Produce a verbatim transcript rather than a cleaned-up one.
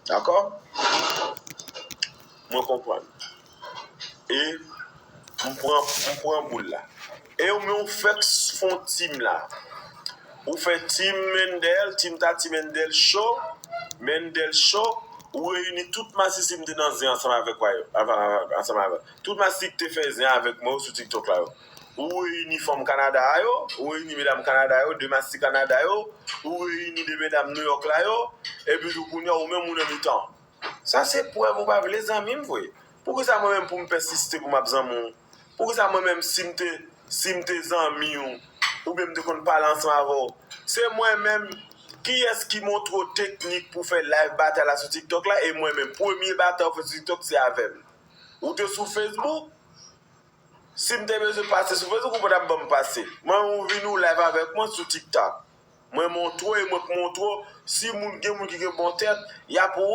Dakò? Mwen konprann. E m pran, m pran boul la. E ou menm ou fèk fon team la. Ou fè team Mendel, team Tati Mendel Show, Mendel Show, ou reyini tout masisi m te nan zen ansanm avèk yo, ansanm avèk, tout masisi ki te fè zen avèk mwen yo sou TikTok la yo. Ou reyini fanm Kanada a yo, ou reyini medam Kanada yo, de masisi Kanada yo, ou reyini de medam New York la yo, epi tou kounye a ou menm ou nan mitan. Sa se prèv ou pa vle zanmi m vre. Poukisa mwen menm pou m pèsiste pou m ap zanmi w? Poukisa mwen menm si m te, si m te zanmi w, oubyen m te konn pale ansanm avè w? Se mwen menm, kiyès ki montre w teknik pou fè live batay la sou TikTok la? E mwen menm, premye batay ou fè sou TikTok se avè m. Ou te sou Facebook? Si m te bezwen pase sou Facebook, ou pa t ap ban m pase. Mwen, ou vini ou live avèk mwen sou TikTok. Mwen montre w e mwen k montre w. Si moun, gen moun ki gen bon tèt, y ap wè.